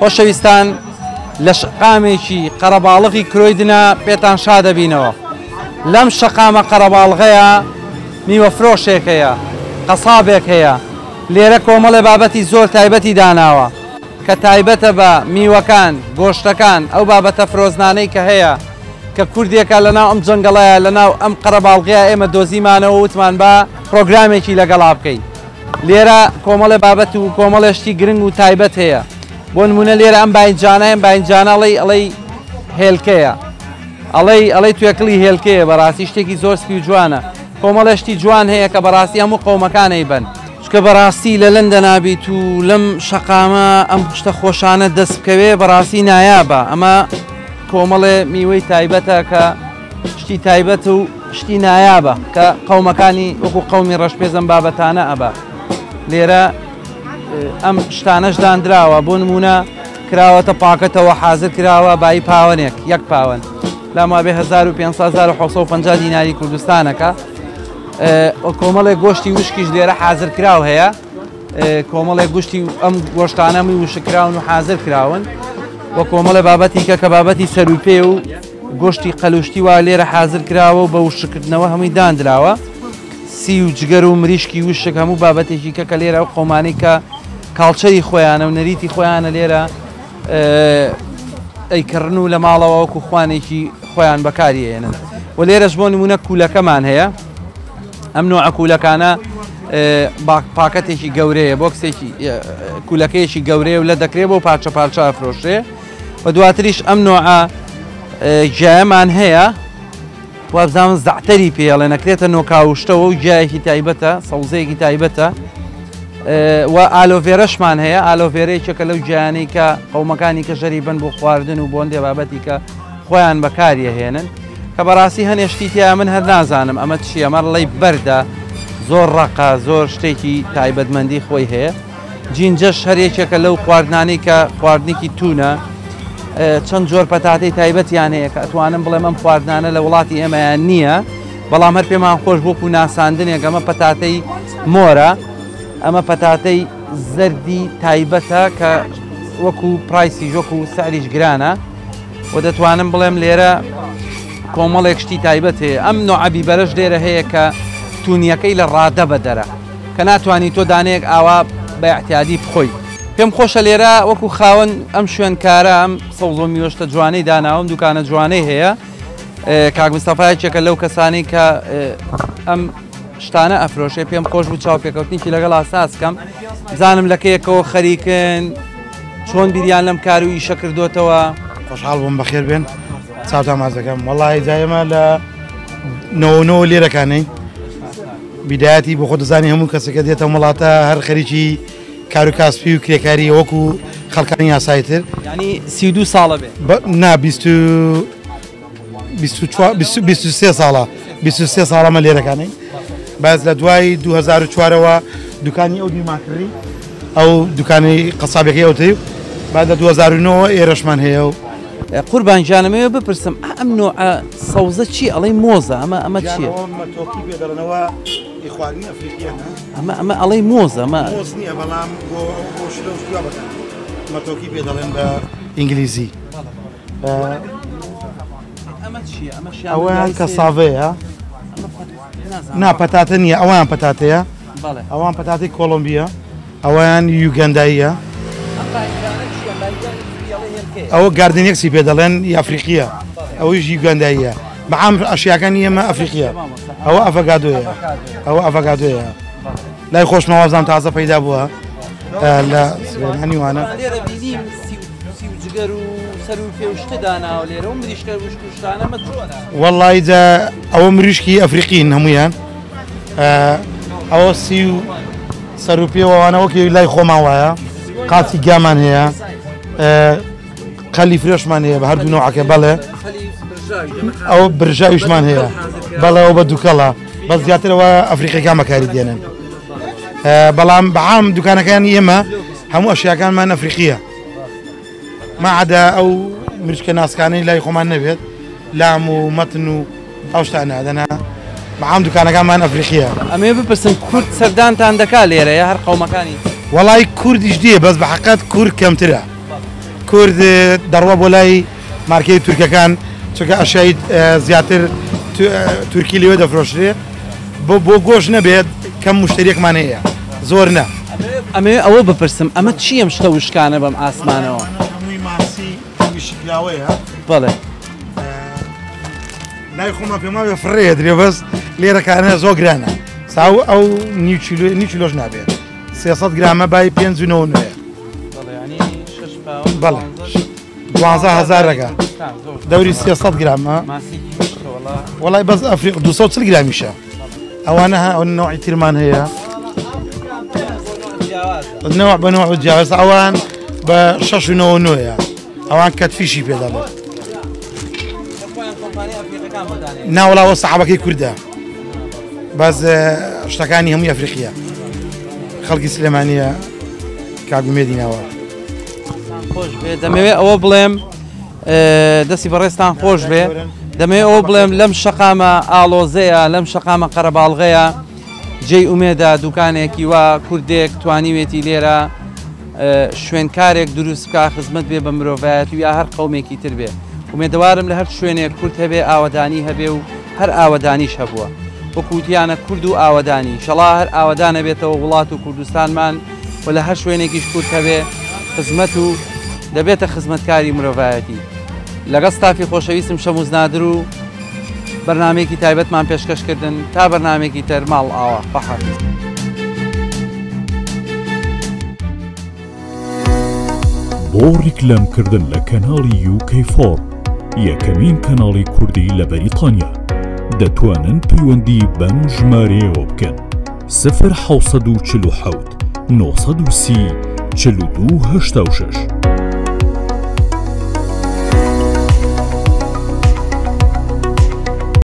خۆشەویستان لە شەقامێکی قەرەباڵغی کرۆیدنا پێتان شا دەبینەوە. لەم شەقامە قەرەباڵغەیە میوە فرۆشێک هەیە، قەسابێک هەیە، لێرە کۆمەڵێ بابەتی زۆر تایبەتی داناوە کە تایبەتە بە میوەکان، گۆشتەکان، ئەو بابەتە فرۆزنانەی کە هەیە کە کوردێکە لەناو ئەم جەنگەڵەیە، لەناو ئەم قەرەباڵغەیە ئێمە دۆزیمانەوە وتمان با پرۆگرامێکی لەگەڵا بکەین. لێرە کۆمەڵێ بابەت و کۆمەڵێ شتی گرنگ و تایبەت هەیە. بۆ نمونە لێرە ئەم باینجانە ئەم باینجانە ئەڵێی ئەڵێی هێلکەیە. ئەڵێی ئەڵێی توێکڵی هێلکەیە بەڕاستی شتێکی زۆر سپی و جوانە. کۆمەڵێ شتی جوان هەیە کە بەڕاستی هەموو قەومەکان ئەیبەن. چونکە بەڕاستی لە لەندەنا بیت و لەم شەقامە ئەم شتە خۆشانە دەست بکەوێ بەڕاستی نایابە. ئەمە کۆمەڵێ میوەی تایبەتە کە شتی تایبەت و شتی نایابە کە قەومەکانی وەکو قەومی ڕەشپێز ئەم بابەتانە ئەبا. لێرە ئەم شتانەش دانراوە، بۆ نمونە کراوەتە پاکەتەوە حازر کراوە بایی پاوەنێک یەک پاوەن لام وابێ 1500 1750 دیناری کوردستانەکە. کۆمەڵێک گۆشتی وشکیش لێرە حازر کراو هەیە، کۆمەڵێک گوشتی ئەم گۆشتانە می وشکراون و حازر کراون و کۆمەڵێ بابەتی کە کە بابەتی سەروپێ و گۆشتی قەلوشتی وا لێرە حازر کراوە و بە وشکردنەوە هەمووی دانراوە. سی و جگەر و مریشکی وشک هەموو بابەتێکی کە کە لێرە ئەو قەومانەی کە کاڵچەری خۆیانە و نەریتی خۆیانە لێرە ئەیکڕن و لە ماڵەوە وەکو خوانێکی خۆیان بەکاری ئێنن. و لێرەش بۆ نمونە کوولەکەمان هەیە. ئەم نوعە کوولەکانە پاکەتێکی گەورەیە، بۆکسێکی کوولەکەیەکی گەورەیە و لە دەکرێت بۆ پارچە پارچە ئەفرۆشرێ. و دواتریش ئەم نوعە گیایەمان هەیە، وابزانم زەعتەری پێڵێ، نەکرێتە نۆکاوشتەوە و گیایەکی تایبەتە، سەوزەیەکی تایبەتە. و ئالۆڤێرەشمان هەیە. ئالۆڤێرە یەکێکە لەو گیانەی کە قەومەکانی کە ژەری بن بۆ خواردن و بۆندێ بابەتی کە خۆیان بەکاریەهێنن، کە بەڕاستی هەنێ شتی تیا من هەر نازانم ئەمە چییە، ئەمە ڵێی بەردە، زۆر ڕەقە، زۆر شتێکی تایبەتمەندی خۆی هەیە. جینجەش هەر یەکێکە لەو خواردنانەی کە خواردنێکی تونە. چەند جۆر پەتاتەی تایبەتیان هەیە کە ئەتوانم بڵێم ئەم خواردنانە لە وڵاتی ئێمەیان نییە، بەڵام هەر پێمان خۆش وەکو ناساندنێک. ئەمە پەتاتەی مۆرە، ئەمە پەتاتەی زەردی تایبەتە کە وەکو پرایسی وەکو سعریش گرانە. و دەتوانم بڵێم لێرە کۆمەڵێک شتی تایبەت هەیە. ئەم نوعە بیبەرەش لێرە هەیە کە تونیەکەی لە ڕادە بەدەرە، کە ناتوانانی تۆ دانەیەک ئاوا بە اعتیادی بخۆی. پێم خۆشە لێرە وەکو خاوەن ئەم شوێنکارە ئەم سەوزۆ میوەشتە جوانەی داناوم، دوکانە جوانەی هەیە. کاک مستەفا یەکێکە لەو کەسانەی کە ئەم شتانە ئەفرۆشێ. پێم خۆش بوو چاوپێکەوتنێکی لەگەڵ ئاساس کەم، بزانم لەکەیەکەوە خەریکن، چۆن بیریان لەم کار و ئیشە کردوتەوە. خۆشحاڵ بووم، بەخێر بێن، چاوتان ماچ دەکەم. وەڵی جا ئێمە لە 99 لێرەکانەی بیدایەتی بۆ خۆ دەزانی هەموو کەسێکە دێتە وڵاتە هەر خەریکی کار و کاسپی و کرێکاری وەکو خەڵکانی یاسایی تر. یعنی 32 ساڵە بێ؟ نا، 24 23 ساڵە، 23 ساڵەمە لێرەکانەی. باز لە دوای 2004ەوە دوکانی ئەو دیمان کڕی، ئەو دوکانی قەسابەکەی ئەوتری، بعد لە 2009 ئێرەشمان هەیە. و قوربان گیانەمەوە بپرسم ئەم نوعە سەوزە چی؟ ئەڵەی مۆزە، ئەمە ئەمە چییە؟ مەتۆکی پێ دەڵێنەوە، خواردنی ئەفریقیانە. ئەمە ئەمە ئەڵەی مۆزە، ئەمە مۆز نییە، بەڵام بۆ بۆ شلە و شتیا بەکار مەتۆکی پێ دەڵێن بە ئینگلیزی. ئەمە چییە؟ ئەمە ئەوەیان کەساڤەیە. نا، پەتاتە نییە، ئەویان پەتاتەیە، ئەوان پەتاتەی کۆڵۆمبیە، ئەویان یوگەنداییە. ئەوە garden eggs ی پێ دەڵێن، ئەفریقیە، ئەوەیش یوگەنداییە. بەعام ئەشیاکانی ئێمە ئەفریقیە. ئەوە ئەڤەگادۆیە، ئەوە ئەڤەگادۆیە لای خۆشمەوە زان تازە پەیدا بووە لە سلێمانی وانە. لێرە بینیم سی و جگەر و سەر و پێ و شتە داناوە لێرە و مریشکە وشک و شتانە، مە چۆنە؟ وەڵی جا ئەوە مریشکی ئەفریقین هەمویان. ئەوە سی و سەر و پێوەوانە وەکی لای خۆمان وایە. قاچی گامان هەیە، قەلی فرێشمان هەیە بە هەردوو نەوعەکە. بەڵێ، ئەو برژاویشمان هەیە، بەڵێ، ئەو بە دووکەڵە، بەس زیاترەوە ئەفریقیەکان بەکاری دێنن. بەڵام بەعام دوکانەکانی ئێمە هەموو ئەشیاکانمان ئەفریقیە، ما عدا ئەو مریشکە ناسکانەی لای خۆمان نەبێت، lamb و mutton و ئەو شتانە، دەنا بەعام دوکانەکانمان ئەفریقیە. ئەمێ بپرسم کورد سەردانتان دەکا لێرە یا هەر قەومەکانی؟ وەڵای کوردیش دیە، بەس بە حقیقەت کورد کەمترە. کورد دەڕوا بۆ لای مارکەی تورکەکان چونکە ئەشیای زیاتر تورکی لێوە دەفرۆشرێ بۆ بۆ گۆش نەبێت کەم مشتریەکمان هەیە زۆر نا. ئەمەوێ ئەوە بپرسم ئەمە چی ئەم شتە وشکانە بەم ئاسمانەوە؟ هەمووی ماسی وشکراوەیە. بەڵێ. لای خۆمان پێم وابێ فڕێ درێ بەس لێرەکانە زۆر گرانە ساو ئەو نیو کیلۆ نیو کیلۆش نابێت 300 گرامە بای 5.99. بەڵێ 12 هەزارەکە دەوری 300 گرامە وەڵای بەس ئەفریق 240 گرامیشە ئەوانە ئەو نەوعی ترمان هەیە نەوع بە نەوع جیاواز ئەوان بە 6.99 ئەوان کەتفیشی پێ دەڵێن ناوەڵاوە سەحابەکەی کوردە بەس شتەکانی هەمووی ئەفریقیە خەڵکی سلێمانیە کاک ئومێدی ناوە. خۆش بێ دەمەوێ ئەوە بڵێم دەستی بەڕێزتان خۆش بێ دەمەوێ ئەوە بڵێم لەم شەقامە ئاڵۆزەیە لەم شەقامە قەرەباڵغەیە جێی ئومێدە دوکانێکی وا کوردێک توانیوێتی لێرە شوێنکارێک دروست بکا خزمەت بێ بە مرۆڤایەتی و یا هەر قەومێکی تر بێ ئومێدەوارم لە هەر شوێنێک کورد هەبێ ئاوەدانی هەبێ و هەر ئاوەدانیش هەبووە وەکو وتیانە کورد و ئاوەدانی شەڵا هەر ئاوەدانە بێتەوە وڵات و کوردستانمان و لە هەر شوێنێکیش کورد هەبێ خزمەت و دەبێتە خزمەتکاری مرۆڤایەتی لەگەڵ ستافی خۆشەویستم شەموز نادر و بەرنامەیەکی تایبەتمان پێشکەش کردن تا بەرنامەیەکی تر ماڵ ئاوا خواحافیز. بۆ ڕیکلام کردن لە کەناڵی یوکەی فۆر یەکەمین کەناڵی کوردی لە بەریتانیا دەتوانن پەیوەندی بەم ژمارەیەوە بکەن 0 747 930 42 86.